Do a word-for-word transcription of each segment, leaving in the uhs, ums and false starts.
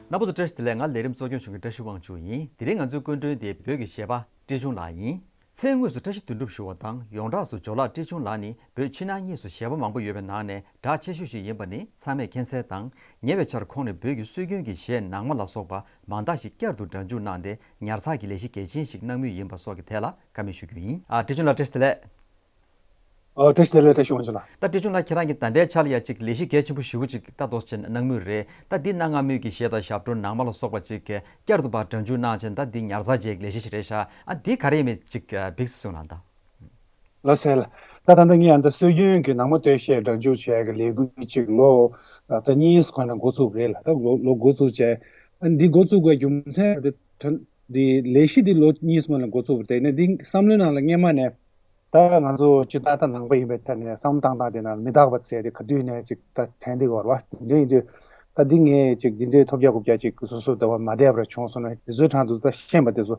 རྣམ་པ་ཚོ་བཀྲ་ཤིས་བདེ་ལེགས། ང་ལས་རིམ་གཙོ་སྐྱོང་ཞུ་མཁན་བཀྲ་ཤིས་དབང་ཕྱུག་ཡིན། དེ་རིང་ང་ཚོའི་སྐུ་མགྲོན་དེ་བོད་ཀྱི་གཞས་པ་བཀྲས་ཆུང་ལགས་ཡིན། མཚན་དངོས་སུ་བཀྲ་ཤིས་དོན་གྲུབ་ཞུ་བ་དང་། ཡོངས་གྲགས་སུ་ཇོ་ལགས་བཀྲས་ཆུང་ལགས་ནི་བོད་ཕྱི་ནང་གཉིས་སུ་གཞས་པ་མང་པོ་ཡོད་པའི་ནང་ནས་གྲགས་ཆེ་ཤོས་ཤིག་ཡིན་པ་ནི་ཚང་མས་མཁྱེན་གསལ་དང་། ཉེ་བའི་ཆར་ཁོང་ནས་བོད་ཀྱི་སྲོལ་རྒྱུན་གྱི་གཞས་ནང་མ་ལ་སོགས་པ་མང་དག་ཞིག་བསྐྱར་དུ་སྒྲ་འཇུག་གནང་སྟེ། ཉར་ཚགས་ཀྱི་ལས་གཞི་གལ་ཆེན་ཞིག་གནང་མུས་ཡིན་པ་སོགས་ཀྱི་ཐད་ལ་བཀའ་མོལ་ཞུ་རྒྱུ་ཡིན། ཨ། བཀྲས་ཆུང་ལགས་བཀྲ་ཤིས་བདེ་ལེགས། ཨོ། བཀྲ་ཤིས་བདེ་ལེགས། བཀྲ་ཤིས་དབང་ཕྱུག་ལགས། ད་བཀྲས་ཆུང་ལགས་ཁྱེད་རང་གིས་ད་ལྟའི་ཆར་ལ་ཡ་ཅིག་ལས་གཞི་གལ་ཆེན་པོ་ཞེ་པོ་ཅིག་ད་འདུག་སེ་གནང་མུས་རེད། ད་འདི་གནའ་སྔ་མོའི་གི་གཞས་དང་ཞབས་བྲོ་ནང་མ་ལ་སོགས་པ་ཅིག་བསྐྱར་དུ་ཕར་སྒྲ་འཇུག་གནང་བྱས། ད་འདི་ཉར་ཚགས་བྱེད་ཀྱི་ལས་གཞི་ཞིག་རེད་ཤག་ཨ། འདི་ག་རེ་ཡིན་མིན་ཅིག་ཨ། ཕུལ་གསུངས་གནང་དང་། ལགས་སོ། ད་ད་ལྟ་ངས་ཨ་ད་སྲོལ་རྒྱུན་གྱི་ནང་མ་སྟོད་གཞས་སྒྲ་འཇུག་བྱེད་ཀྱི་ལས་འགུལ་ཅིག་ལོ་ད་གཉིས་གོང་ནས་འགོ་ཚུགས་པ་རེད་ལགས། ད་ལོ་ལོ་འགོ་ཚུགས་བྱས། ཨ། འདི་འགོ་བཙུགས་པའི་རྒྱུ་མཚན་འདི་དོན་འདི་ལས་གཞི་འདི་ལོ་གཉིས་སྔོན་ལ་འགོ་བཙུགས་པ་རེད། དེ་ནས་འདི་བསམ་བློའི་ནང་ལ་སྔས་མ་ནས། ད་ང་ཚོ་སྤྱིར་བཏང་ད་ནང་པ་ཡིན་པའི་ཆ་ནས་བསམ་བློ་བཏང་སྟངས་དེ་ནང་མི་རྟག་པ་ཟེར་དེ་ག་དུས་ནས་ཅིག་ད་དྲན་བསྡད་ཡོད་རེད་པ། དེ་འདྲ་ཡིན་དུས་ད་འདི་ངས་ཅིག་འདི་འདྲའི་ཐོལ་རྒྱག་རྐུབ་བཀྱག་ཅིག་སོ་སོ་ལྟ་བུ་མ་བསྡད་པ་རེ་བྱུང་སོང་ན། དེ་ཚོའི་གྲས་དེ་ཚོ་ད་ཤེས་པ་དེ་ཚོ་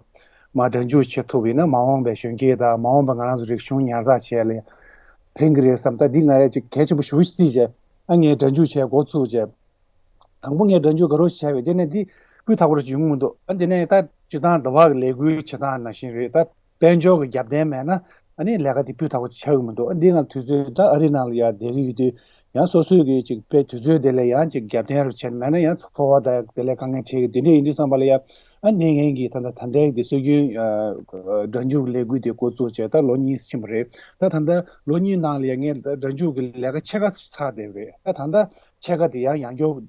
མར་སྒྲ་འཇུག་བྱེད་ཐུབ་པ་ཡིན་ན། མ་འོངས་པའི་གཞོན་སྐྱེས་དང་མ་འོངས་པའི་ང་རང་ཚོ་རིག་གཞུང་ཉར་ཚགས་བྱེད་ཡ་ལ་ཕན་གྱི་རེད་བསམ། ད་འདི་ང་རང་ཅིག་གལ་ཆེན་པོ་ཞེ་པོ་ཅིག་བརྩིས་བྱས། ཨ། ངས་སྒྲ་འཇུག་བྱས་འགོ་བཙུགས་བྱས། དང་པོ་ངས་སྒྲ་འཇུག་ག་རེ་བྱས་པས། དེ་ནས་འདི་སྤུས་དག་པོ་ཞིག་ཡོང་གི་མི་འདུག་ཨ། དེ་ནས་ད་སྤྱིར་བཏང་ཟླ་བ་གི་ལས་འགུལ་བྱེད་སྟངས་ནང་བཞིན་རེད། ད་དཔལ་འབྱོར་གྱི་རྒྱབ་རྟེན་མེད་ན་ཨ་ནི་ལས་ཀ་དེ་སྤུས་དག་པོ་ཆགས་ཀྱི་མི་འདུག་ཨ། འདི་ང་དུས་ཚོད་ད་ཨ་རི་ནང་ལ་ཡར་བསྡད་ཀྱི་ཡོད་དུས། ཡང་སོ་སོའི་གི་ཅིག་དཔེ་དུས་ཚོད་དེ་ལ་ཡང་ཅིག་རྒྱབ་རྟེན་རུ་བྱས། མེད་ན་ཡང་འཚོ་བ་དང་དེ་ལས་དཀའ་ངལ་འཕྲད་ཀྱི། དེ་འདྲ་ཡིན་དུས་ཙམ་པ་ལ་ཡང་ཨ་ནི་ངས་ཀྱི་ད་ལྟ་ད་ལྟའི་གི་སྲོལ་རྒྱུན་ཨ་སྒྲ་འཇུག་ལས་འགུལ་དེ་འགོ་བཙུགས་བྱས་ད་ལོ་གཉིས་ཕྱིན་པ་རེད། ད་ད་ལྟ་ལོ་གཉིས་ནང་ལ་ཡང་ངས་སྒྲ་འཇུག་གི་ལས་ཀ་ཕྱེད་ཀ་ཚར་བསྡད་པ་རེད། ད་ད་ལྟ་ཕྱེད་ཀ་དེ་ཡང་ཡང་བསྐྱར་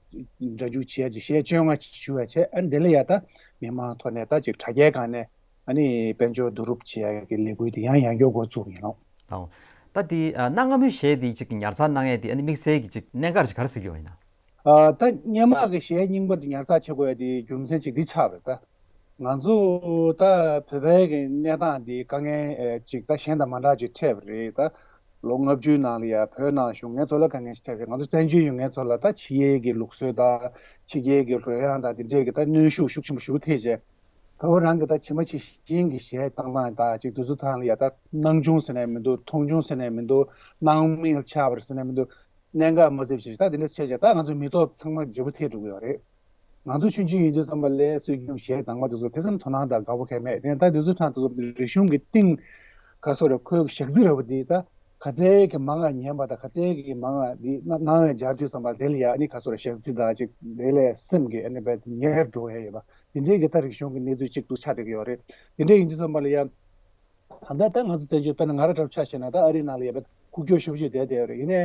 སྒྲ་འཇུག་བྱས་ཅིག་གཞས་བཅོ་ལྔ་ཞུ་བ་བྱས། ཨ་ནི་དེ་ལ་ཡ་ད་མི་མང་ཐོག་ནས་ད་ཅིག་དྲ་རྒྱའི་སྒང་ནས་ཨ་ནི་དཔལ་འབྱོར་བསྡུ་རུབ་བྱེད་ཡ་གི་ལས་འགུལ་དེ་ཡང་ཡང་བསྐྱར་འགོ་བཙུགས་ཡིན་ལགས། ཨོ། ད་དེ་ཨ་གནའ་སྔ་མོའི་གཞས་དེ་ཅིག་ཉར་ཚགས་གནང་ཡས་དེ་ཨ་ནི་དམིགས་བསལ་གྱི་ཅིག་གནད་འགག་ཅིག་ག་རེ་གཟིགས་ཡོད་ཡིན་ན། ཨ། ད་སྔོན་མ་གི་གཞས་རྙིང་པ་དེ་ཉར་ཚགས་བྱེད་དགོས་ཡ་དེ་རྒྱུ་མཚན་ཅིག་འདི་ཆགས་པ་རེད། ད་ང་ཚོ་ད་བོད་པའི་གི་གནས་སྟངས་འདི་དཀའ་ངལ་ཨེ་ཅིག་ད་གཞན་དང་མ་འདྲ་ཅིག་འཕྲད་པ་རེད། ད་ལོ་ལྔ་བཅུའི་ནང་ལ་ཡ་བོད་ནང་བཞུགས་མཁན་ཚོ་ལ་དཀའ་ངལ་ཞིག་འཕྲད་པ་རེད། ང་ཚོ་བཙན་བྱོལ་ཡོད་མཁན་ཚོ་ལ་ད་ཕྱི་རྒྱལ་གྱི་ལུགས་སྲོལ་དང་ཕྱི་རྒྱལ་གྱི་རོལ་དབྱངས་དང་དེ་འདྲས་ཀྱི་ད་གནོན་ཤུགས་ཤུགས་ཆེན་པོ་ཞེ་པོ་ཐེབས་བྱས། བོད་པ་རང་གི་ད་ཇི་མ་ཇི་བཞིན་གྱི་གཞས་བཏང་སྟངས་དང་ཅིག་དེ་ཚོ་ཐང་ལ་ཡ་ད་སྣང་ཆུང་ཟེར་ནས་མི་འདུག་མཐོང་ཆུང་ཟེར་ནས་མི་འདུག་སྣང་མེད་ཆགས་པ་རེད་ཟེར་ནས་མི་འདུག་གནད་འགག་མ་བརྩིས་བྱས་ད་དེ་འདྲ་བྱས་བྱས་ད་ང་ཚོའི་མི་ཐོག་ཚང་མ་བརྗེ་པོ་ཐེབས་འགྲོ་གི་ཡོད་རེད། ང་ཚོ་ཆུང་ཆུང་ཡིན་དུས་ཙམ་པ་ལ་སྲོལ་རྒྱུན་གཞས་དང་མ་དེ་ཚོ་དེ་ཙམ་དོ་སྣང་དང་དགའ་པོ་གང་མེད། དེ་ད་དེ་ཚོ་གྲས་དེ་ཚོ་རིག་གཞུང་གི་གཏིང་ག་སོ་རེད། ཁོའི་ཞག་རྩི་ར་བ་དེ་ད་ག་ཚད་ཀྱི་མང་ང་ཉན་པ་དང་ག་ཚད་ཀྱི་མང་ང་དེ་སྣང་བས་སྦྱར་དུས་ཙམ་པ་དེ་ལ་ཡ་ཨ་ནི་ག་སོ་རེད། ཞག་རྩི་དང་ཅིག་དེ་ལས་སེམས་ཀྱི་ཨ་ནི་བས་ཉེ་རུ་འགྲོ་ཡ་ཡོད་པ་དེ་འདྲའི་གི་ད་རིག་གཞུང་གི་གནས་ཚུལ་གཅིག་ཏུ་ཆགས་བསྡད་ཀྱི་ཡོད་རེད། དེ་འདྲ་ཡིན་དུས་ཙམ་པ་ལ་ཡ། ད་ལྟ་ད་ང་ཚོ་བཙན་བྱོལ་དཔེར་ན་ང་རང་འདྲ་པོ་ཆ་བཞག་ན་ད་ཨ་རིའི་ནང་ལ་ཡ་བས་ཁུག་ཀྱོག་ཞེ་པོ་ཅིག་བསྡད་བསྡད་ཡོད་རེད། ཡིན་ནའི་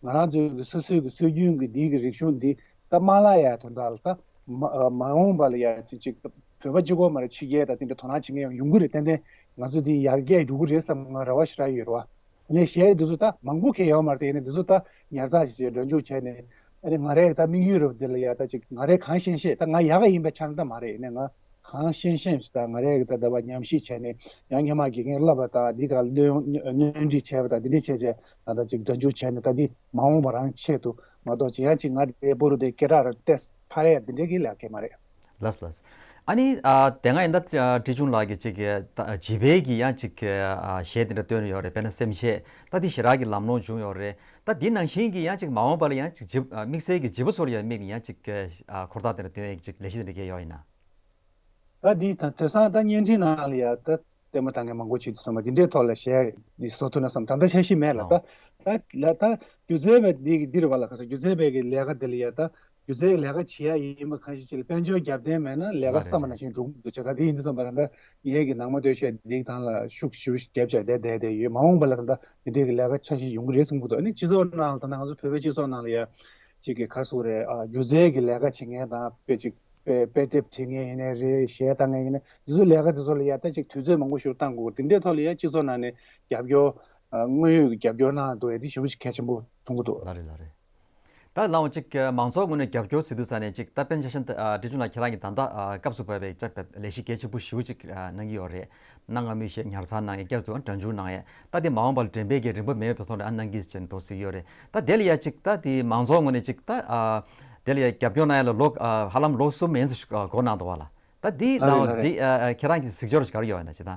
ང་རང་ཚོའི་གི་སོ་སོའི་གི་སྲོལ་རྒྱུན་གི་འདི་གི་རིག་གཞུང་འདི་ད་མ་བརླག་ཡ་དོན་དག་ལ་ད་མ་མ་འོངས་པ་ལ་ཡ་ཅིག་ཅིག་བོད་པ་གཅིག་པོ་མ་རེད། ཕྱི་རྒྱལ་དང་དེ་འདྲ་དོ་སྣང་བྱེད་མཁན་ཡང་ཡོང་གི་རེད། ཏན་ཏན་ང་ཚོ་འདི་ཡར་རྒྱས་འགྲོ་གི་རེད་བསམ་ང་རེ་བ་ཞེ་དྲག་ཡོད་རེད་བ། ཨ་ནི་གཞས་འདི་ཚོ་ད་མང་པོ་གང་ཡོད་མ་རེད་དེ། ཡིན་ནའི་འདི་ཚོ་ད་ཉར་ཚགས་བྱས་བྱས་སྒྲ་འཇུག་བྱས་ནས་ཨ་ནི་ང་རའི་ད་དམིགས་ཡུལ་རེད་བ། འདི་ལ་ཡ་ད་ཅིག་ང་རའི་གང་ཤེས་ཤེས་ད་ང་ཡག་ག་ཡིན་པའི་ཆ་ནས་ད་མ་རེད། ཡིན་ནའི་ང་གང་ཤེས་ཤེས་ཞིག་ད་ང་རའི་གི་ད་ལྟ་བ་ཉམས་ཞིབ་བྱས་ནས་ཡང་སྔོན་མ་དགེ་རྒན་བསླབ་པ་དང་འདི་ག་སྣོན་སྣོན་འཕྲི་བྱས་པ་དང་འདི་འདྲ་བྱས་བྱས་ད་ལྟ་ཅིག་སྒྲ་འཇུག་བྱས་ནས་ད་འདི་མ་འོངས་པ་རང་ཆེད་དུ་མ་གཏོགས་ཅི་ཡང་ཅིག་ང་དེ་པོ་རུ་དེ་སྐད་གྲགས་རུ་ཏེ་ཕ་རེད་འདི་འདྲའི་གི་ལས་ཀ་མ་རེད། ལགས་ལགས། ཨ་ནི་ཨ་དེ་སྔ་ཡིན་ད་ཨ་བཀྲས་ཆུང་ལགས་ཀྱིས་ཅིག་ཨ་བྱིས་པའི་གི་ཡང་ཅིག་ཨ་གཞས་དེ་འདྲ་བཏོན་ཡོད་རེད། དཔེར་ན་སེམས་བསྐྱེད་ད་འདི་ཞེ་དྲག་གི་ལམ་ལྷོང་བྱུང་ཡོད་རེད། ད་འདི་ནང་བཞིན་གྱི་ཡང་ཅིག་མ་འོངས་པ་ལ་ཡང་ཅིག་བྱིས་ཨ་དམིགས་བསལ་གྱི་བྱིས་པ་ཚོ་ལ་ཡང་དམིགས་ནས་ཡང་ཅིག་ཨ་འཁོར་ཐག་དེ་འདྲ་བཏོན་ཡས་ཅིག་ལས་གཞི་དེ་འདྲ་གས་ཡོད་ཡིན་ན། ད་འདི་ད་དེང་སང་ད་བརྙན་འཕྲིན་ནང་ལ་ཡ་ད་ལྟད་མོ་ལྟ་མཁན་མང་པོ་ཅིག་འདུག་བསམ་པ་འདི་འདྲའི་ཐོག་ལ་གཞས་འདི་བཟོ་ཐུབ་ན་བསམ། ད་ལྟ་འཆར་གཞི་མེད་ལ། ད་ད་ལ་ད་སྒྱུ་རྩལ་བའི་འདི་གི་འདི་རེད་བ་ལ། ག་ས་སྒྱུ་རྩལ་བའི་གི་ལས་ཀ་འདི་ལ་ཡ་ད་སྒྱུ་རྩལ་ལས་ཀ་བྱེད་ཡ་ཡིན་པ་གང་ཞིག་ཅིག་ལ་དཔལ་འབྱོར་རྒྱབ་རྟེན་མེད་ན་ལས་ཀ་བསམ་པ་ནང་བཞིན་འགྲུབ་འདུག་བྱས། ད་དེ་ཡིན་དུས་བསམ་པ་ད་ལྟ་ངའི་གི་ནང་མ་སྟོད་གཞས་འདི་གི་ཐང་ལ་ཤུགས་ཞེ་པོ་ཞིག་རྒྱབ་བྱས་བསྡད་བསྡད་བསྡད་ཡོད། མ་འོངས་པ་ལ་ད་ལྟ་འདི་འདྲའི་གི་ལས་ཀ་འཆར་གཞི་ཡོང་གི་རེད་བསམ་གྱི་འདུག་ཨ་ནི་སྤྱི་ཚོགས་ནང་ལ་ད་ལྟ་ང་ཚོ་བོད་པའི་སྤྱི་ཚོགས་ནང་ལ་ཡ་ཅིག་གི་ག་རེ་ཟེར་དགོས་རེད། ཨ་སྒྱུ་རྩལ་གི་ལས་ཀ་བྱེད་མཁན་དང་དཔེ་ཅིག་དཔེ་དཔེ་དེབ་བྲིས་མཁན་ཡིན་ནའི་རེད། གཞས་བཏང་མཁན་ཡིན་ནའི་འདི་ཚོ་ལས་ཀ་འདི་ཚོ་ལ་ཡ་ད་ཅིག་དུས་ཚོད་མང་པོ་ཞིག་བཏང་དགོས། འདི་འདྲའི་ཐོག་ལ་ཡ་སྤྱི་ཚོགས་ནང་ནས་རྒྱབ་སྐྱོར་ཨ་དངོས་ཡོད་ཀྱི་རྒྱབ་སྐྱོར་གནང་འདུག་ཨེ་འདི་ཞེ་པོ་ཞིག་གལ་ཆེན་པོ་མཐོང་གི་འདུག་ལགས་རེད། ལགས་རེད། ད་ལའང་ཅིག་མང་ཚོགས་ངོས་ནས་རྒྱབ་སྐྱོར་ཟེར་དུས་ས་ནས་ཅིག་ད་དཔེར་ན་ཆ་བཞག་ན་ཨ་བཀྲས་ཆུང་ལགས་ཁྱེད་རང་གིས་ད་ལྟ་ཨ་སྐབས་སུ་བབས་པའི་ཅིག་ལས་གཞི་གལ་ཆེན་པོ་ཞེ་པོ་ཅིག་ཨ་གནང་གི་ཡོད་རེད། གནའ་སྔ་མོའི་གཞས་ཉར་ཚགས་གནང་ཡས། བསྐྱར་དུ་སྒྲ་འཇུག་གནང་ཡས། ད་དེ་མ་འོངས་པར་འགྲེམས་སྤེལ་གྱི་རིམ་པ་མེད་པའི་ཐོག་ནས་ཨ་གནང་གི་ཟེར་འདུག་ཟེར་གྱི་ཡོད་རེད། ད་དེ་ལ་ཡ་ཅིག་ད་དེ་མང་ཚོགས་ངོས་ནས་ཅིག་ད་ཨ་དེ་ལ་ཡ་རྒྱབ་སྐྱོར་གནང་ཡས་ལ་ལོ་ཨ་ཧ་ལམ་ལོ་གསུམ་ཡན་ཙམ་ཞིག་ཨ་འགོར་གནང་འདུག་བ་ལ། ད་དེའི་ལགས་རེད། ནང་ལགས་རེད། དེ་ཨ་ཨ་ཁྱེད་རང་གི་གཟིགས་སྐོར་ཞིག་ག་རེ་ཡོད་ན་ཅིག་ད།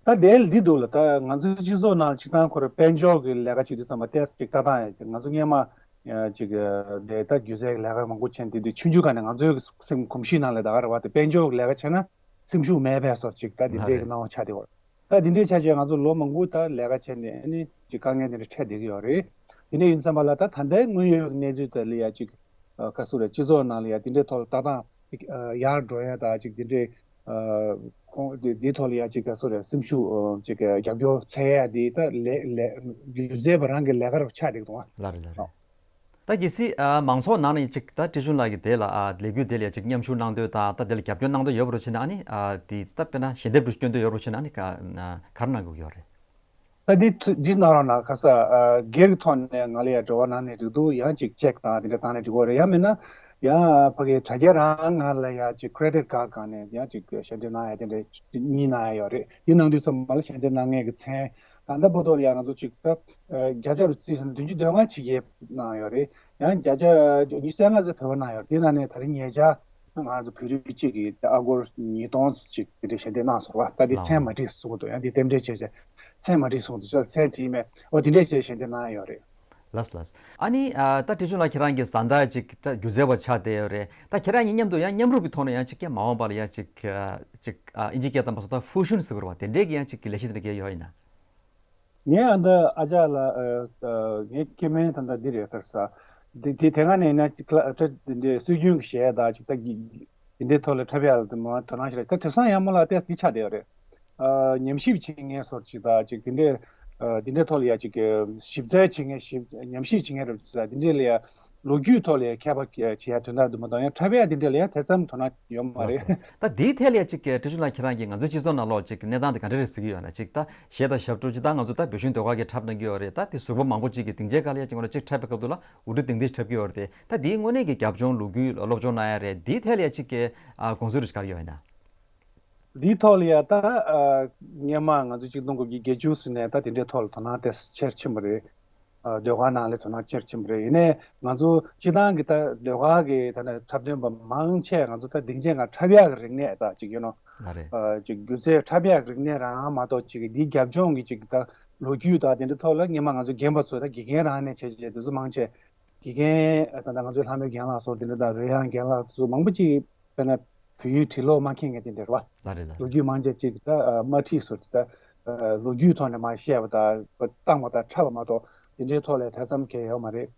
ད་དེ་ལ་འདི་འདུག་ལ། ད་ང་ཚོའི་སྤྱི་ཚོགས་ནང་སྤྱིར་བཏང་ཁོ་རང་དཔལ་འབྱོར་གྱི་ལས་ཀ་བྱེད་དུས་ཙམ་པ་ཏོག་ཙམ་ཅིག་ལྟ་སྟངས་ཡོད་ཀྱི། ང་ཚོ་སྔོན་མ་ ཅིག་དེ་ད་སྒྱུ་རྩལ་གྱི་ལས་ཀ་མང་པོ་བྱས་ནས་དེ་དུས་ཆུང་ཆུང་སྒང་ནས་ང་ཚོའི་སེམས་གོམས་གཤིས་ནང་ལ་ད་ག་རེ་བ་དེ་དཔལ་འབྱོར་གྱི་ལས་ཀ་བྱས་ན་སེམས་ཤུགས་མེད་པའི་བཟོ་ཅིག་ད་དེ་འདྲའི་གི་སྣང་བ་ཆགས་བསྡད་ཡོད་རེད། ད་དེ་འདྲའི་ཆ་བྱས་ང་ཚོ་ལོ་མང་པོ་ད་ལས་ཀ་བྱས་ནས་ཨ་ནི་ཅིག་དཀའ་ངལ་དེ་འདྲ་འཕྲད་བསྡད་ཀྱི་ཡོད་རེད། དེ་འདྲ་ཡིན་བསམ་པ་ལ་ད་ད་ལྟའི་དངོས་ཡོད་ཀྱི་གནས་ཚུལ་དེ་ལ་ཡ་ཅིག་ཨ་ག་ཟེར་རེད། སྤྱི་ཚོགས་ནང་ལ་ཡ་དེ་འདྲའི་ཐོག་ལ་ལྟ་སྟངས་ཡར་འགྲོ་ཡ་ད་ཅིག་དེ་འདྲའི་ཁོང་དེ་དེའི་ཐོག་ལ་ཡ་ཅིག་ག་ཟེར་རེད། སེམས་ཤུགས་ཅིག་རྒྱབ་སྐྱོར་འཚོལ་ཡ་དེ་ད་ལས་ལས་སྒྱུ་རྩལ་པ་རང་གི་ལས་ཀ་རུ་ཆགས་བསྡད་ཀྱི་འདུག་ཨ། ལགས་རེད། ལགས་རེད། ད་གལ་སྲིད་ཨ་མང་ཚོགས་ནང་ནས་ཅིག་ད་བཀྲ་ཤིས་ལགས་ཀྱིས་དེ་ལ་ཨ་ལས་འགུལ་དེ་ལ་ཅིག་མཉམ་ཞུགས་གནང་འདོད་དང་ད་དེ་ལ་རྒྱབ་སྐྱོར་གནང་འདོད་ཡོད་པ་རུ་ཕྱིན་ན་ཨ་ནི་ཨ་དེ་ད་དཔེར་ན་ཞལ་འདེབས་རུ་སྐྱོན་འདོད་ཡོད་པ་རུ་ཕྱིན་ན་ཨ་ནི་ག་ག་རེ་གནང་དགོས་ཀྱི་ཡོད་རེད། ད་འདི་ཐུ་འདི་གནང་རོགས་གནང་། ཁ་ས་ཨ་སྒེར་གྱི་ཐོག་ནས་ང་ལ་ཡ་འབྲེལ་བ་གནང་ནས་འགྲིག་འདུག་ཡང་ཅིག་ཅེག་དང་དེ་འདྲ་བཏང་ནས་འགྲིག་གི་རེད། ཡང་མིན་ན་ཡང་ཕ་གི་དྲ་རྒྱ་རང་ང་ལ་ཡ་ཅིག་ཁི་རེ་ཌིཊ་ཀཌ་སྒང་ནས་ཡང་ཅིག་ཞལ་འདེབས་གནང་ཡ་དེ་འདྲ་གཉིས་གནང་ཡ་ཡོད་རེད། དེ་གནང་དུས་ཙམ་པ་ལ་ཞལ་འདེབས་གནང་མཁན་གྱི་མཚན་ད་ལྟ་བར་དུ་ལ་ཡ་ང་ཚོ་ཅིག་ད་ཨ་བརྒྱ་ཆ་རུ་བརྩིས་ཟིན་ན་བདུན་ཅུ་དོན་ལྔ་ཅིག་ཡས་གནང་ཡོད་རེད། ཡང་བརྒྱ་ཆ་ཉི་ཤུ་རྩ་ལྔ་ཙམ་བོད་པ་གནང་ཡོད་རེད། དེ་ནང་ནས་ད་རིང་ཉེ་ཆར་ང་ཚོ་བོད་རིགས་གཅིག་གིས་ཨ་སྒོར་ཉིས་སྟོང་ཙམ་ཅིག་དེ་འདྲ་ཞལ་འདེབས་གནང་སོང་བ། ད་དེ་མཚན་མ་བྲིས་གསུང་གི་འདུག་ཡང་དེ་རྟེན་འབྲེལ་བྱས་བྱས་མཚན་མ་བྲིས་གསུང་གི་འདུག་མཚན་བྲིས་མེད། འོ་དེ་འདྲ་བྱས་ཞལ་འདེབས་གནང་ཡོད་རེད། ལགས་ལགས། ཨ་ནི་ཨ་ད་བཀྲ་ཤིས་ལགས་ཁྱེད་རང་གི་བཟའ་ཟླ་ཅིག་ད་སྒྱུ་རྩལ་པ་ཆགས་བསྡད་ཡོད་རེད། ད་ཁྱེད་རང་གཉིས་མཉམ་དུ་ཡང་མཉམ་རུབ་ཀྱི་ཐོག་ནས་ཡང་ཅིག་སྐད་མ་འོངས་པ་ལ་ཡང་ཅིག་ཅིག་ཨ་ཨིན་ཇི་སྐད་དང་མ་སོང་ད་ཧྥུ་ཤུན་ཟེར་དགོས་རེད་བ། དེ་འདྲའི་གི་ཡང་ཅིག་གི་ལས་གཞི་དེ་འདྲ་གི་ཡོད་ཡིན་ན། ངས་ཨ་ད་ཨ་ཅག་ལ་ཨ་ཨ་ངའི་སྐྱེ་དམན་ད་ལྟ་འདི་རེད་ཁར་ས། འདི་དེ་དེ་སྔ་ནས་ཡིན་ན་ཅིག་ལ་ཨ་ད་འདི་འདྲའི་སྲོལ་རྒྱུན་གྱི་གཞས་དང་ཅིག་ད་འདི་འདྲའི་ཐོག་ལ་འཁྲབ་ཡག་ལ་དེ་མ་དོ་སྣང་ཞིག་རེད། ད་དེང་སང་ཡང་མོ་ལ་ཏོག་ཙམ་འདི་ཆགས་བསྡད་ཡོད་རེད། ཨ་ཉམས་ཞིབ་བྱེད་མཁན་སོགས་ཅིག་དང་ཅིག་འདི་འདྲའི་ཨ་འདི་འདྲའི་ཐོག་ལ་ཡ་ཅིག་གི་ཞིབ་འཚོལ་བྱེད་མཁན་ཞིབ་ཉམས་ཞིབ་བྱེད་མཁན་རེད་ཅིག་དང་འདི་འདྲའི་ལ་ཡ་ལོ་རྒྱུས་ཐོག་ལ་ཡ་མཁས་པ་བྱེད་ཡ་དོན་དག་འདུག་མ་གཏོགས་ཡང་འཁྲབ་ཡ་འདི་འདྲའི་ལ་ཡ་དེ་ཙམ་དོ་སྣང་ཡོད་མ་རེད། ལགས་སོ། ད་དེའི་ཐད་ལ་ཡ་ཅིག་བཀྲ་ཤིས་ལགས་ཁྱེད་རང་གིས་ང་ཚོའི་སྤྱི་ཚོགས་ནང་ལོགས་ཅིག་གནས་སྟངས་དེ་ག་འདྲ་རེད་གཟིགས་ཀྱི་ཡོད་ན། ཅིག་ད་གཞས་དང་ཞབས་བྲོ་ཅིག་ད་ང་ཚོ་ད་བོད་གཞུང་ཟློས་གར་གྱི་འཁྲབ་གནང་གི་ཡོད་རེད། ད་དེ་ཟུར་པ་མང་པོ་ཅིག་གིས་སྡིངས་ཆའི་སྒང་ལ་ཡ་ཅིག་ང་ཚོ་ཅིག་འཁྲབ་པའི་སྐབས་དུ་ལ་འུར་སྒྲ་ལྡིང་ལྡིང་འཁྲབ་ཀྱི་ཡོད་རེད་དེ། ད་དེའི་དངོས་གནས་ཀྱི་རྒྱབ་ལྗོངས་ལོ་རྒྱུས་སློབ་སྦྱོང་གནང་ཡ་རེད། དེའི་ཐད་ལ་ཡ་ཅིག་གི་ཨ་དགོངས་ཚུལ་རེ་ཞིག་ག་རེ་ཡོད་ཡིན་ན། འདིའི་ཐོག་ལ་ཡ་ད་ཨ་སྔོན་མ་ང་ཚོ་ཆིག་སྟོང་དགུ་བརྒྱ་བརྒྱད་ཅུ་ཟིན་ནས་ད་དེ་འདྲའི་ཐོག་ལ་དོ་སྣང་ཏོག་ཙམ་ཆེར་ཕྱིན་པ་རེད། ཨ་ཟློས་གར་ནང་ལ་དོ་སྣང་ཆེར་ཕྱིན་པ་རེད། ཡིན་ནའི་ང་ཚོ་སྤྱི་བཏང་གི་ད་ཟློས་གར་གི་ད་ནི་འཁྲབ་སྟོན་པ་མང་ཆེ་ང་ཚོ་ད་སྡིངས་ཆའི་སྒང་འཁྲབ་ཡག་གི་རིག་གནས་ད་ཅིག་ཡིན་ནོ། ལགས་རེད། ཨ་ཅིག་སྒྱུ་རྩལ་འཁྲབ་ཡག་གི་རིག་གནས་རང་མ་གཏོགས་ཅིག་འདིའི་རྒྱབ་ལྗོངས་ཀྱི་ཅིག་ད་ལོ་རྒྱུས་དང་དེ་འདྲའི་ཐོག་ལ་སྔོན་མ་ང་ཚོ་རྒན་པ་ཚོ་ད་དགེ་རྒན་རང་ནས་བྱས་བྱས་དེ་ཚོ་མང་ཆེ་དགེ་རྒན་ད་ལྟ་ང་ཚོའི་ལྷ་མོའི་རྒན་ལགས་སོགས་དེ་འདྲ་དང་རོལ་དབྱངས་རྒན་ལགས་ཚོ་མང་པོ་ཅིག་དཔེར་ན་བོད་ཡུལ་བྲིས་ཀློག་མ་མཁྱེན་མཁན་དེ་འདྲ་རེད་བ། ལགས་རེད། ལགས་ལོ་རྒྱུས་མང་ཆེ་ཅིག་ད་ཨ་མ་ཁྲིད་སོགས་ད་ཨ་ལོ་རྒྱུས་ཐོག་ནས་མར་བཤད་པ་དང་བཏང་བ་དང་འཁྲབ་པ་མ་གཏོགས་དེ་འདྲའི་ཐོག་ལ་དེ་ཙམ་གང་ཡོད་མ་རེད།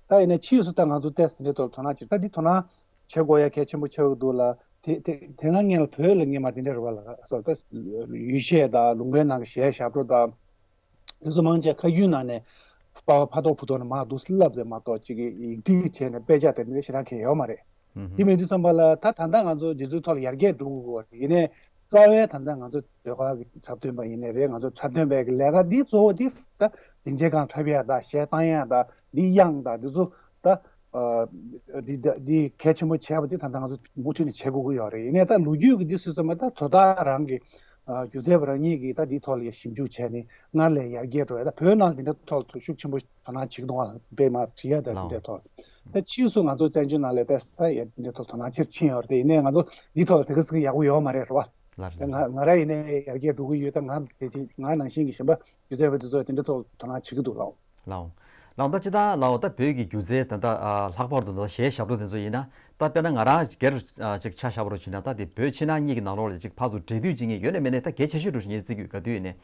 ད་ཡིན་ན་ཕྱིས་སུ་ད་ང་ཚོ་ཏོག་ཙམ་དེ་འདྲའི་ཐོག་ལ་དོ་སྣང་བྱེད། ད་འདི་དོ་སྣང་བྱེད་དགོས་ཡ་གལ་ཆེན་པོ་ཆགས་ཀྱི་འདུག་ལ། དེ་དེ་དེ་སྔ་སྔོན་ལ་བོད་ལ་སྔོན་མ་དེ་འདྲ་རེད་བ། ལ་སོགས་ད་ཡུལ་གཞས་དང་ལུང་པའི་ནང་གི་གཞས་ཞབས་བྲོ་དང་། དེ་ཚོ་མང་ཆེ་ཁ་རྒྱུན་ནང་ནས་ཕ་ཕ་ཐོག་བུ་ཐོག་ནས་མར་འདུག་སེ་བསླབས་ཟེར་མ་གཏོགས་ཅིག་གི་ཡིག་འབྲི་བྱས་ནས་དཔེ་ཆ་དེ་འདྲ་ཞེ་དྲག་གང་ཡོད་མ་རེད། ཨུ་ཧུམ། དེ་མིན་དུས་ཙམ་པ་ལ་ད་ད་ལྟ་ང་ཚོ་འདི་ཚོའི་ཐོག་ལ་ཡར་རྒྱས་འགྲོ་དགོས་ཀྱི་ཡོད་རེད། ཡིན་ནའི་རྩ་བའི་ད་ལྟ་ང་ཚོ་ཟློས་གར་གྱི་འཁྲབ་སྟོན་པ་ཡིན་ནའི་རེད། ང་ཚོ་འཁྲབ་སྟོན་པའི་གི་ལས་ཀ་འདི་གཙོ་བོ་འདི་ད་སྡིངས་ཆའི་སྒང་འཁྲབ་ཡ་དང་གཞས་བཏང་ཡ་དང་འདི་དབྱངས་དང་འདི་ཚོ་ད་ཨ་འདི་འདི་འདི་གལ་ཆེན་པོ་བྱས་པ་འདི་ད་ལྟ་ང་ཚོ་མུ་མཐུད་ནས་བྱེད་དགོས་ཀྱི་ཡོད་རེད། ཡིན་ནའི་ད་ལོ་རྒྱུས་ཀྱི་འདི་སུས་བསམ་པ་ད་དོ་བདག་རང་གི་ཨ་སྒྱུ་རྩལ་པ་རང་ཉིད་ཀྱིས་ད་འདིའི་ཐོག་ལ་ཞིབ་འཇུག་བྱས་ནས་སྔར་ལས་ཡར་རྒྱས་འགྲོ་ཡ། ད་བོད་ནང་འདི་འདྲ་ཐོག་ལ་ཤུགས་ཆེན་པོ་དོ་སྣང་བྱེད་ཀྱི་འདུག་བ། དཔེ་མ་བྲིས་ཡ་ད་འདི་ལའོ། འདྲའི་ཐོག་ད་ཕྱིས་སུ་ང་ཚོ་བཙན་བྱོལ་ནང་ལ་ད་ས་ཡ་འདི་འདྲའི་ཐོག་དོ་སྣང་ཆེར་ཕྱིན་ཡོད་རེད་དེ། ཡིན་ནའི་ང་ཚོ་འདིའི་ཐོག་ལ་དེ་ག་ཟིག་ཡག་པོ་ཡོད་མ་རེད་རེད་བ། ལགས་རེད། ད་ང་ང་རང་ཡིན་ནའི་ཡར་རྒྱས་འགྲོ་གི་ཡོད། ད་ང་དེ་དེ་ང་ནང་བཞིན་གྱི་གཞན་པ་སྒྱུ་རྩལ་པ་དེ་ཚོ་དེ་འདྲའི་ཐོག་དོ་སྣང་བྱེད་ཀྱི་འདུག་ལའོ། ལའོ། ལའོ། ད་ཅི་ད་ལའོ་ད་བོད་ཀྱི་སྒྱུ་རྩལ་ད་ལྟ་ཨ་ལྷག་པར་དུ་ད་གཞས་ཞབས་བྲོ་དེ་ཚོ་ཡིན་ན། ད་དཔེར་ན་ང་རང་སྒེར་ཨ་ཅིག་ཆ་བཞག་པ་རུ་བྱས་ན་ད་དེ་བོད་ཕྱི་ནང་གཉིས་ཀྱི་ནང་ལོགས་ལ་ཅིག་ཕར་ཚུར་འབྲེལ་མཐུད་བྱེད་མཁན་ཡོད་ནས་མེད་ནས་ད་གལ་ཆེ་ཤོས་འགྲོ་བཞིན་ངས་བརྩི་གི་ཡོད། ག་དུས་ཡིན་ནས་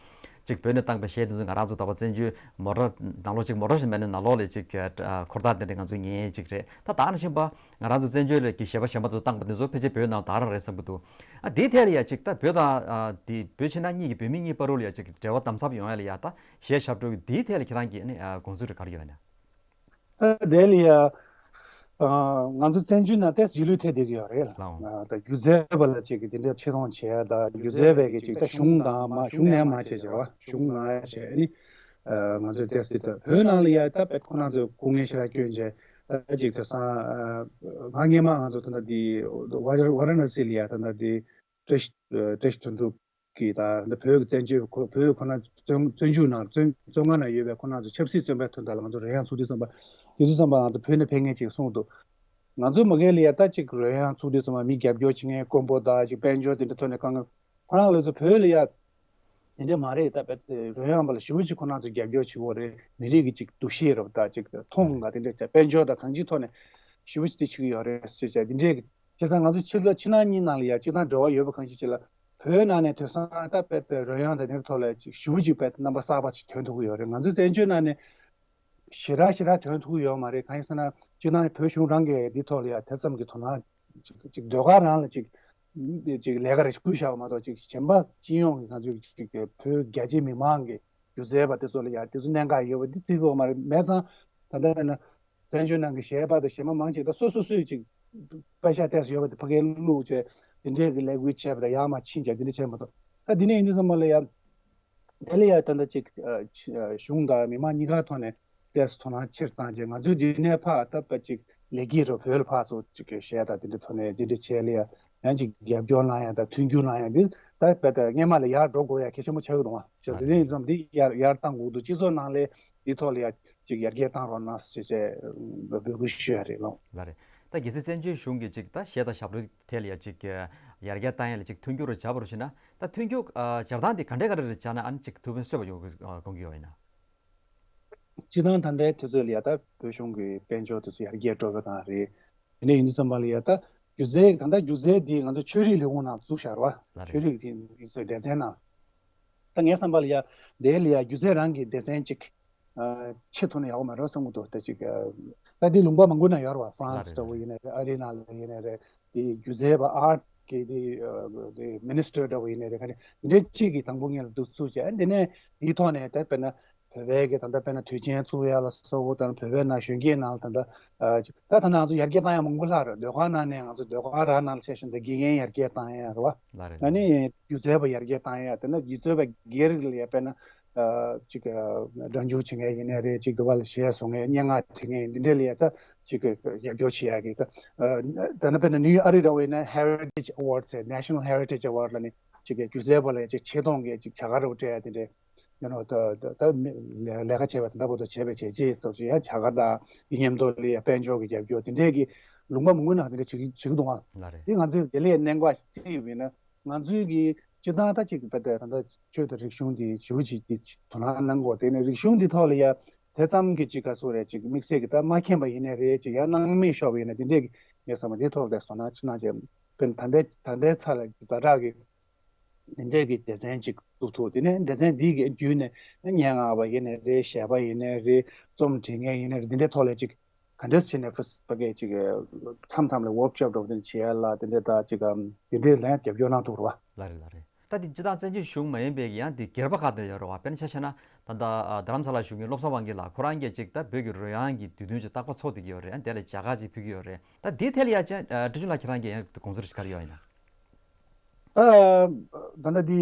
ཅིག་བོད་ནས་བཏང་པའི་གཞས་དེ་ཚོ་ང་རང་ཚོ་ད་བར་བཙན་བྱོལ་མོ་ཊ་ནང་ལོགས་ཅིག་མོ་ཊ་ཞིག་མེད་ནས་ནང་ལོགས་ལ་ཅིག་ཨ་འཁོར་ཐག་དེ་འདྲ་ང་ཚོ་ཉན་ཅིག་རེད། ད་ད་ནང་བཞིན་པ་ང་རང་ཚོ་བཙན་བྱོལ་གྱི་གཞས་པ་གཞན་པ་ཚོ་བཏང་པ་དེ་ཚོ་ཕལ་ཆེར་བོད་ནང་དར་ར་རེད་བསམ་གི་འདུག་ཨ་དེའི་ཐད་ལ་ཡ་ཅིག་ད་བོད་དང་ཨ་དེ་བོད་ཕྱི་ནང་གཉིས་ཀྱི་བོད་མི་གཉིས་བར་དུ་ལ་ཡ་ཅིག་འབྲེལ་བ་དམ་ཟབ་ཡོང་ཡ་ལ་ཡ་ད་གཞས་ཞབས་བྲོ་གི་དེའི་ཐད་ལ་ཁྱེད་རང་གི་ཨ་ནི་ཨ་དགོངས་ཚུལ་རེ་ག་རེ་ཡོད་ན། ད་དེ་ལ་ཡ། ཨ་ང་ཚོ་བཙན་བྱོལ་ནང་ཏོག་ཙམ་རྗེས་ལུས་ཐེབས་བསྡད་ཀྱི་ཡོད་རེད། ལའོ། ཨ་ད་སྒྱུ་རྩལ་པ་ལ་ཅིག་གི་དེ་འདྲ་ཆེ་མཐོང་བྱེད་ཡ་ད་སྒྱུ་རྩལ་པའི་གི་ཅིག་ད་གཞུང་དང་མ་གཞུང་ནས་མ་བྱས་བྱས་བ་གཞུང་མ་བྱས་ནི། ཨ་ང་ཚོས་ཏོག་ཙམ་ད་བོད་ནང་ལ་ཡ་ད་དཔེ་ཁོ་རང་ཚོས་སྐུ་ངལ་ཞེ་དྲག་བསྐྱོན་བྱས་ད་ཅིག་ད་སང་ཨ་ང་སྔས་མ་ང་ཚོ་ད་ལྟ་དེ་ཝ་ར་ཝ་ར་ཎ་སི་ལ་ཡ་ད་ལྟ་དེ་བཀྲ་ཤིས་བཀྲ་ཤིས་དོན་གྲུབ། གི་ད་འདི་བོད་ཀྱི་བཙན་བྱོལ་ཁོ་བོད་ཁོ་ན་བཙོན་བཙོན་འཇུག་ནང་བཙོན་བཙོན་ཁང་ནང་ཡོད་པའི་ཁོ་རང་ཚོ་ཆབ་སྲིད་བཙོན་པའི་དོན་དག་ལ་ང་ཚོ་རོལ་དབྱངས་ཚུགས་དུས་ཙམ་པ་དེ་དུས་ཙམ་པ་ང་ཚོ་བོད་ནས་ཕེབས་མཁན་ཅིག་གསུངས་འདུག་ང་ཚོ་མ་གི་ལ་ཡ་ད་ཅིག་རོལ་དབྱངས་ཚུགས་དུས་ཙམ་པ་མི་རྒྱབ་སྐྱོར་བྱེད་མཁན་དཀོན་པོ་དང་ཅིག་དཔལ་འབྱོར་དེ་འདྲ་ཐོག་ནས་དཀའ་ངལ་ཁོ་རང་ལ་ཚོ་བོད་ལ་ཡ་ དེ་འདྲ་མ་རེད། ད་རོལ་དབྱངས་པ་ལ་ཞེ་པོ་ཅིག་ཁོ་རང་ཚོ་རྒྱབ་སྐྱོར་བྱེད་ཀྱི་ཡོད་རེད། མི་རིགས་ཀྱི་ཅིག་འདུ་ཤེས་རབ་དང་ཅིག་མཐོང་ལ་དེ་འདྲ་ཅིག་དཔལ་འབྱོར་དང་གང་ཅིའི་ཐོག་ནས་ཞེ་པོ་ཅིག་དེ་བྱེད་ཀྱི་ཡོད་རེད་ཟེར་བྱས་དེ་འདྲའི། བྱས་ཙང་ང་ཚོ་ཕྱི་ལ་ཕྱི་ནང་གཉིས་ནང་ལ་ཡ་གཅིག་དང་འབྲེལ་བ་ཡོད་པ་གང་ཞིག་ཅིག་ལ་བོད་ནང་ནས་དེང་སང་ད་རོལ་དབྱངས་དང་དེ་འདྲའི་ཐོག་ལ་ཅིག་ཞེ་པོ་ཅིག་རྣམ་པ་གསར་པ་ཅིག་ཐོན་ཐུབ་ཀྱི་ཡོད་རེད། ང་ཚོའི་བཙན་བྱོལ་ནང་ནས་ཞེ་དྲག་ཞེ་དྲག་ཐོན་ཐུབ་ཀྱི་ཡོད་མ་རེད། གང་ཡིན་ཟེར་ན་སྤྱིར་བཏང་བོད་གཞུང་རང་གིས་འདི་ཐོག་ལ་ཡ་དེ་ཙམ་གྱི་དོ་སྣང་ཅིག་ཅིག་ཟློས་གར་རང་ལ་ཅིག་ཅིག་ལས་ཀ་རེ་ཞིག་བསྐུལ་བཞག་པ་མ་གཏོགས་ཅིག་གཞན་པ་སྤྱི་ཡོངས་ཀྱི་ང་ཚོའི་ཅིག་བོད་རྒྱ་ཆེ་མི་མང་གི་སྒྱུ་རྩལ་པ་དེ་ཚོ་ལ་ཡ་དེ་ཚོ་གནད་འགག་ཡོད་པ་འདི་བརྩི་གི་ཡོད་མ་རེད། མེད་ཙང་ད་ལྟ་ན་བཙན་བྱོལ་ནང་གི་གཞས་པ་དང་གཞས་མ་མང་ཆེ་ད་སོ་སོ་སོས་ཅིག་པེ་ཤག་ཏོག་ཙམ་ཡོད་པ་དེ་ཕ་གིར་བླུགས་བྱས་དེ་འདྲས་ཀྱི་ལས་འགུལ་བྱས་པ་དང་ཡར་མར་ཕྱིན་བྱས་དེ་འདྲ་བྱས་མ་གཏོགས། ད་འདི་ནས་ཡིན་དུས་ཙམ་པ་ལ་ཡ། དེ་ལ་ཡ་ད་ལྟ་ཅིག་ཨ་ཆ་གཞུང་དང་མི་མང་གཉིས་ཀ་ཐོག་ནས་ཏོག་ཙམ་དོ་སྣང་ཆེར་བཏང་རྗེས་ང་ཚོས་འདི་ནས་ཕར་ད་ལྟ་ཅིག་ལས་ཀྱི་རོ་བོད་ལ་ཕར་ཚུར་ཅིག་གི་གཞས་དང་དེ་འདྲའི་ཐོག་ནས་དེ་འདྲ་བྱས་ལ་ཡ་ཡང་ཅིག་རྒྱབ་སྐྱོར་གནང་ཡ་དང་མཐུན་འགྱུར་གནང་ཡ་འདི་ད་དཔེ་ད་སྔས་མ་ལ་ཡར་འགྲོ་དགོས་ཡ་གལ་ཆེན་པོ་ཆགས་ཀྱི་འདུག་ཨ། ལགས་རེད། དེ་ནས་ཡིན་ཙམ་འདི་ཡར་ཡར་བཏང་དགོས་འདུག་སྤྱི་ཚོགས་ནང་ལ་འདི་ཐོག་ལ་ཡ་ཅིག་ཡར་རྒྱས་བཏང་རོགས་གནང་ཞེས་བྱས་འབོད་སྐུལ་ཞུ་ཡ་རེད་ལགས། ལགས་རེད། ད་གལ་སྲིད་བཙན་བྱོལ་གཞུང་གིས་ཅིག་ད་གཞས་དང་ཞབས་བྲོ་ཐད་ལ་ཡ་ཅིག་ཡར་རྒྱས་བཏང་ཡ་ལ་ཅིག་མཐུན་འགྱུར་རུ་བྱ་བ་རུ་བྱེད་ན། ད་མཐུན་འགྱུར་ཨ་སྦྱར་སྟངས་དེ་ག་འདྲས་ག་འདྲས་རེ་བྱས་ན་ཨ་ནི་ཅིག་ཐུགས་ཕན་གསོས་པ་ཡོང་གི་ཨ་དགོངས་ཀྱི་ཡོད་ཡིན་ན། སྤྱིར་བཏང་ད་ལྟའི་དུས་ཚོད་ལ་ཡ་ད་བོད་གཞུང་གི་དཔལ་འབྱོར་དེ་ཚོ་ཡར་རྒྱས་འགྲོ་བའི་སྒང་རེད། དེ་འདྲ་ཡིན་དུས་ཙམ་པ་ལ་ཡ་ད་སྒྱུ་རྩལ་ད་ལྟ་སྒྱུ་རྩལ་འདི་ང་ཚོ་ཆོས་རིག་ལས་ཁུངས་ནང་བཙུགས་བཞག་རེད་བ། ལགས་རེད། ཆོས་རིག་དེ་ཚོའི་སྡེ་ཚན་ནང་། ད་ངའི་བསམ་པ་ལ་ཡ་དེ་ལ་ཡ་སྒྱུ་རྩལ་རང་གི་སྡེ་ཚན་གཅིག་ཨ་ཆེད་དུ་ནས་ཡག་པོ་མ་རེད་བསམ་གྱི་འདུག་ད་ཅིག་ཨ་ད་འདི་ལུང་པ་མང་པོ་ན་ཡོད་རེད་བ། ཧྥ་རན་སི་ལགས་རེད། འདྲ་བོ་ཡིན་ན་རེད། ཨ་རི་ནང་ལ་ཡིན་ན་རེད། དེ་སྒྱུ་རྩལ་པ་ཨར་ཊི་གི་དེ་ཨ་དེ་མི་ནི་སི་ཊར་འདྲ་བོ་ཡིན་ན་རེད། ག་ནས་འདི་འདྲའི་གཅིག་གིས་དང་པོ་ངེད་ལ་འདུག་བཙུགས་བྱས། ཨ་འདི་ནས་དེའི་ཐོག་ནས་ད་དཔེར་ན་བོད་པའི་གི་ད་ལྟ་དཔེར་ན་དུས་ཆེན་བཙུགས་ཡ་ལ་སོགས་པ་དང་། བོད་པའི་ནང་གཞོན་སྐྱེས་ནང་ལ་ད་ལྟ་ཨ་ཅིག་ད་ད་ལྟ་ང་ཚོ་ཡར་རྒྱས་བཏང་ཡ་མང་པོ་ལྷག་རེད། ཟློས་གར་ནང་ནས་ང་ཚོ་ཟློས་གར་རང་ནང་ལ་བྱས་ཤིང་ད་དགེ་རྒན་ཡར་རྒྱས་བཏང་ཡ་རེད་བ། ལགས་རེད། ཨ་ནི་སྒྱུ་རྩལ་པ་ཡར་རྒྱས་བཏང་ཡ། དེ་ན་སྒྱུ་རྩལ་པ་སྒེར་ལ་ཡ་དཔེར་ན་ཨ་ཅིག་ཨ་སྒྲ་འཇུག་བྱེད་མཁན་ཡིན་ནའི་རེད། ཅིག་དུ་བ་ལ་གཞས་བཟོ་མཁན་སྙན་ངག་བྲིས་མཁན་འདི་འདྲ་ལ་ཡ་ད་ཅིག་རྒྱབ་སྐྱོར་བྱེད་ཡ་གི་ད་ཨ་ད་ནི་དཔེར་ན་ནིའུ་ཨ་རི་འདྲ་བོ་ཡིན་ན་Heritage Award ཟེར། National Heritage Award ལ་ནི་ཅིག་སྒྱུ་རྩལ་པ་ལ་ཡ་ཅིག་ཆེ་མཐོང་གི་ཅིག་བྱ་དགའ་རེ་བ་སྤྲད་ཡ་དེ་འདྲ། ཡང་ན་ད་ད་ད་ལས་ལས་ཀ་བྱས་པ་དེ་འདྲ་པོ་དང་བྱས་པའི་བྱས་རྗེས་སོགས་ཀྱི་ཡང་བྱ་དགའ་དང་དེ་མཉམ་དུ་ལ་ཡང་དཔལ་འབྱོར་གྱི་རྒྱབ་སྐྱོར་དེ་འདྲས་ཀྱི་ལུང་པ་མང་པོའི་ནང་དེ་འདྲ་བྱེད་ཀྱི་བྱེད་ཀྱི་འདུག་ཨང་། ལགས་རེད། དེ་ང་ཚོས་དེ་ལས་གནད་འགག་ཅིག་བརྩིས་ཡོད་པ་ཡིན་ན། ང་ཚོའི་གི་སྤྱིར་བཏང་ད་ཅིག་ད་ལྟ་ད་ལྟ་ཆོས་དང་རིག་གཞུང་དེ་ཞེ་པོ་ཅིག་དེ་དོ་སྣང་གནང་དགོས། དེ་ནས་རིག་གཞུང་དེ་ཐོག་ལ་ཡང་དེ་ཙམ་གྱི་ཅིག་ག་ཚོད་རེད། ཅིག་དམིགས་བསལ་གྱི་ད་མ་མཁྱེན་པ་ཡིན་ནའི་རེད། ཅིག་ཡང་སྣང་མེད་ཤོར་བ་ཡིན་ན་དེ་འདྲས་ཀྱི་ངས་བསམ་པ་དེ་ཐོག་ལ་དོ་སྣང་ཅིག་གནང་བྱས། དཔེར་ན་ད་ལྟའི་ད་ལྟའི་ཆ་ལ་ཛ་དྲག་གི་འདི་འདྲས་ཀྱི་སྡེ་ཚན་ཅིག་བཙུགས་ཐུབ། དེ་ནས་སྡེ་ཚན་འདི་གི་བརྒྱུད་ནས་སྙན་ངག་པ་ཡིན་ནའི་རེད། གཞས་པ་ཡིན་ནའི་རེད། རྩོམ་འབྲི་མཁན་ཡིན་ནའི་རེད། འདི་འདྲའི་ཐོག་ལ་ཅིག་ག་འདྲས་བྱས་ནས་ཕུ་ཕ་གི་ཅིག་མཚམས་མཚམས་ལ་ཝོག་ཤོབ་འདྲ་པོ་དེ་འདྲ་བྱེད་ཡ་ལ་དེ་འདྲས་ད་ཅིག་དེ་འདྲས་ལ་ཡང་རྒྱབ་སྐྱོར་གནང་ཐུབ་རེད་བ། ལགས་རེད། ལགས་རེད། ད་དེ་སྤྱིར་བཏང་བཙན་བྱོལ་གཞུང་མ་ཡིན་པའི་ཡང་དེ་སྒེར་པ་ཁག་དེ་ཡོད་རེད་བ། དཔེར་ན་ཆ་བཞག་ན་ད་ལྟ་རྡ་རམ་ས་ལ་བཞུགས་མཁན་བློ་བཟང་དབང་རྒྱལ་ལགས་ཁོ་རང་གིས་ཅིག་ད་བོད་ཀྱི་རོལ་དབྱངས་ཀྱི་དུས་སྟོན་ཅིག་རྟག་པར་ཚོགས་བསྡད་ཀྱི་ཡོད་རེད། དེ་ལ་མཇལ་ཁ་ཅིག་ཕུལ་གྱི་ཡོད་རེད། ད་འདི་ཐད་ལ་ཡ་ཅན་ཨ་བཀྲ་ཤིས་ལགས་ཁྱེད་རང་གི་ཡང་དགོངས་ཚུལ་ག་རེ་ཡོད་ཡིན་ན། ད་ད་ལྟ་འདི་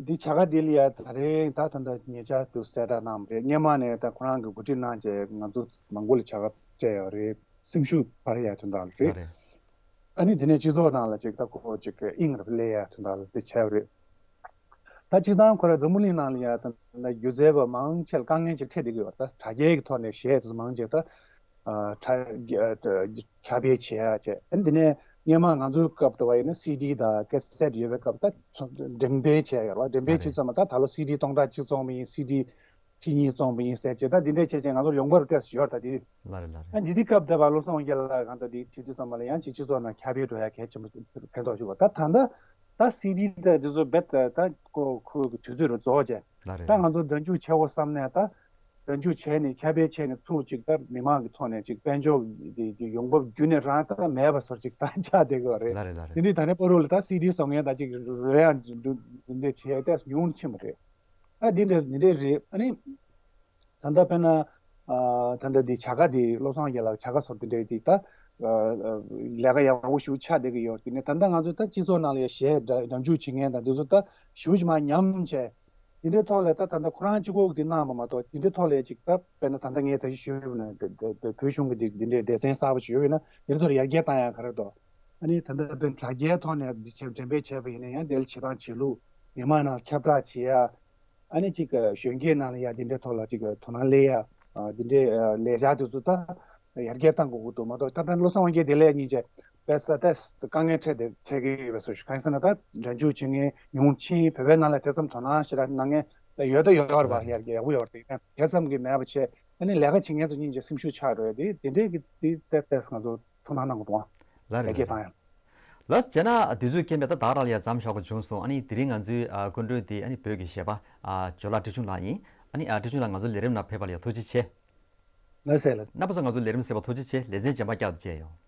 འདི་བྱ་དགའ་འདི་ལ་ཡ་ད་རེས་ད་ད་ལྟ་ཉེ་ཆར་དུ་གསལ་བསྒྲགས་གནང་བ་རེད། སྔོན་མ་ནས་ད་ཁོ་རང་གི་གོ་སྒྲིག་གནང་བྱས་ང་ཚོ་མང་པོ་ལ་བྱ་དགའ་སྤྲད་ཡོད་རེད། སེམས་ཤུགས་འཕར་ཡ་དོན་དག་ལ་རེད། ལགས་རེད། ཨ་ནི་དེ་ནས་སྤྱི་ཚོགས་ནང་ལ་ཅིག་ད་ཁོ་ཅིག་དབྱིངས་རུ་སླེབས་ཡ་དོན་དག་ལ་དེ་བྱས་པ་རེད། ད་སྤྱིར་བཏང་ཁོ་རང་འཛམ་བུ་གླིང་ནང་ལ་ཡ་ད་ལྟ་སྒྱུ་རྩལ་པ་མང་ཆེ་ལ་དཀའ་ངལ་ཅིག་འཕྲད་བསྡད་ཀྱི་ཡོད་རེད། ད་དྲ་རྒྱའི་གི་ཐོག་ནས་གཞས་དེ་ཚོ་མང་ཆེ་ད་ཨ་ཁྱབ་སྤེལ་བྱེད་ཡ་བྱས། ཨ་ནི་དེ་ནས་སྔོན་མ་ང་ཚོའི་སྐབས་དུ་བ་ཡིན་ན་སི་ཌི་དང་ཀེ་སེ་ཊི་ཡོད་པའི་སྐབས་ད་འགྲེམས་སྤེལ་བྱས་ཡོད་རེད་བ། འགྲེམས་སྤེལ་བྱས་ཙམ་ལ་ད་ད་ལོ་སི་ཌི་སྟོང་ཕྲག་གཅིག་བཙོང་བ་ཡིན། སི་ཌི་ཁྲི་གཉིས་བཙོང་བ་ཡིན་ཟེར་བྱས། ད་འདི་འདྲའི་བྱས་བྱས་ང་ཚོར་ཡོང་འབབ་ཏོག་ཙམ་ཡོད་རེད། ད་འདི་ལགས་རེད། ལགས་རེད། ཨ་འདི་དུས་སྐབས་དེ་བ་བློ་བཟང་དབང་རྒྱལ་ལགས་གང་ལྟར་འདི་བྱེད་དུས་ཙམ་པ་ལ་ཡང་ཅིག་སྤྱི་ཚོགས་ནང་ཁྱབ་སྤེལ་འགྲོ་ཡ་གལ་ཆེན་པོ་ཕན་ཐོགས་ཞུ་བ། ད་ད་ལྟ་ད་སི་ཌི་དེ་འདི་ཚོ་རྦད་དེ་ད་ཁོ་ཁོ་གི་དུས་ཚོད་རུ་རྫོགས་བྱས། ལགས་རེད། ད་ང་ཚོ་སྒྲ་འཇུག་བྱེད་དགོས་བསམ་ནས་ད་སྒྲ་འཇུག་བྱས་ནས་ཁྱབ་སྤེལ་བྱས་ནས་ཚུར་ཅིག་ད་མི་མང་གི་ཐོག་ནས་ཅིག་དཔལ་འབྱོར་གྱི་ཡོང་འབབ་བརྒྱུད་ནས་རང་ད་མེད་པ་བཟོ་ཅིག་ད་ཆགས་བསྡད་ཀྱི་ཡོད་རེད། ལགས་རེད། ལགས་རེད། དེ་འདྲའི་ད་ནས་པོ་རུ་ལ་ད་སི་ཌི་བཟོ་མཁན་དང་ཅིག་རོལ་དབྱངས་འདི་འདྲ་བྱེད་ཡ་ཏོག་ཙམ་ཉུང་ཕྱིན་པ་རེད། ཨ་འདི་འདྲ་འདི་འདྲ་རེད། ཨ་ནི་ད་ལྟ་དཔེར་ན་ཨ་ད་ལྟ་འདི་བྱ་དགའ་འདི་བློ་བཟང་རྒྱལ་ལགས་བྱ་དགའ་ཚོར་འདི་འདྲ་འདི་ད་ཨ་ལས་ཀ་ཡག་པོ་ཞིག་ཆགས་བསྡད་ཀྱི་ཡོད། དེ་ནས་ད་ལྟ་ང་ཚོ་ད་སྤྱི་ཚོགས་ནང་ལ་ཡ་གཞས་སྒྲ་སྒྲ་འཇུག་བྱེད་མཁན་དང་འདི་ཚོ་ད་ཞེ་པོ་ཅིག་མར་ཉམས་བྱས། འདི་འདྲའི་ཐོག་ལ་ད་ད་ལྟ་ཁོ་རང་གཅིག་པོ་གིས་འདི་གནང་བ་མ་གཏོགས། འདི་འདྲའི་ཐོག་ལ་ཅིག་ད་དཔེར་ན་ད་ལྟ་ངས་ད་ཅི་ཞུས་པ་ན་བོད་གཞུང་གི་འདི་འདི་འདྲའི་སྡེ་ཚན་གསར་པ་ཞིག་ཡོད་པ་ཡིན་ན་འདིར་ཐོག་ཡར་རྒྱས་བཏང་ཡ་ག་རེ་འདུག་ཨ་ནི་ད་ལྟ་དཔེར་ན་དྲ་རྒྱའི་ཐོག་ནས་འདི་བྱས་འགྲེམས་སྤེལ་བྱས་པ་ཡིན་ན་ཡང་དེ་ལ་བྱེད་སྟངས་བྱེད་ལུགས་མི་མང་ནང་ཁྱབ་བསྒྲགས་བྱེད་ཡ། ཨ་ནི་ཅིག་གཞོན་སྐྱེས་ནང་ལ་ཡ་འདི་འདྲའི་ཐོག་ལ་ཅིག་དོ་སྣང་སླེབས་ཡ། འདི་འདྲའི་ལས་འཆར་དེ་ཚོ་ད་ཡར་རྒྱས་བཏང་དགོས་ཀྱི་འདུག་མ་གཏོགས། ད་ལྟ་བློ་བཟང་དབང་རྒྱལ་དེ་ལས་གཉིས་བྱས། དཔེ་ས་ཏེས་དཀའ་ངལ་འཕྲད་དེ་འཕྲད་ཀྱི་ཡོད་པའི་བཟོ་ཞིག་གང་ཡིན་ཟེར་ན། ད་འགྲན་ཞུགས་བྱེད་མཁན་ཉུང་ཕྱིན་བོད་པའི་ནང་ལ་དེ་ཙམ་དོ་སྣང་ཞེ་དྲག་གནང་མཁན་ད་ཡོད་ད་ཡོད་རེད་པ། ཡག་ཡག་པོ་ཡོད་རེད། དེ་ཙམ་གྱི་མེད་པ་བྱས། ཨ་ནི་ལས་ཀ་བྱེད་མཁན་ཚོ་སྙིང་རྗེ་སེམས་ཤུགས་ཆག་འགྲོ་ཡ་དེ་དེ་འདྲས་ཀྱི་དེ་ཏེས་ཏེས་ང་ཚོ་ཐུགས་སྣང་གནང་དགོས་འདུག་ལ་རེད་ལ་རེད། ལ་བྱས་ན་དུས་ཚོད་རྐྱེན་པས་ད་ད་རང་ལ་ཡ་མཚམས་བཞག་དགོས་བྱུང་སོང་། ཨ་ནི་དེ་རིང་ང་ཚོའི་ཨ་སྐུ་མགྲོན་དེ་ཨ་ནི་བོད་ཀྱི་གཞས་པ་ཨ་ཇོ་ལགས་བཀྲ་ཆུང་ལགས་ཡིན། ཨ་ནི་ཨ་བཀྲ་ཆུང་ལགས་ང་ཚོའི་ལས་རིམ་ནང་ཕེབས་པ་ལ་ཡ་ཐུགས་རྗེ་ཆེ། ལགས་སེ་ལགས། རྣམ་པ་ཚོ་ང་ཚོའི་ལས་རིམ་གསན་པ་ཐུགས་རྗེ་ཆེ། ལེ་ཚན་རྗེས་མ་བསྐྱར་དུ་མཇལ་ཡོང་།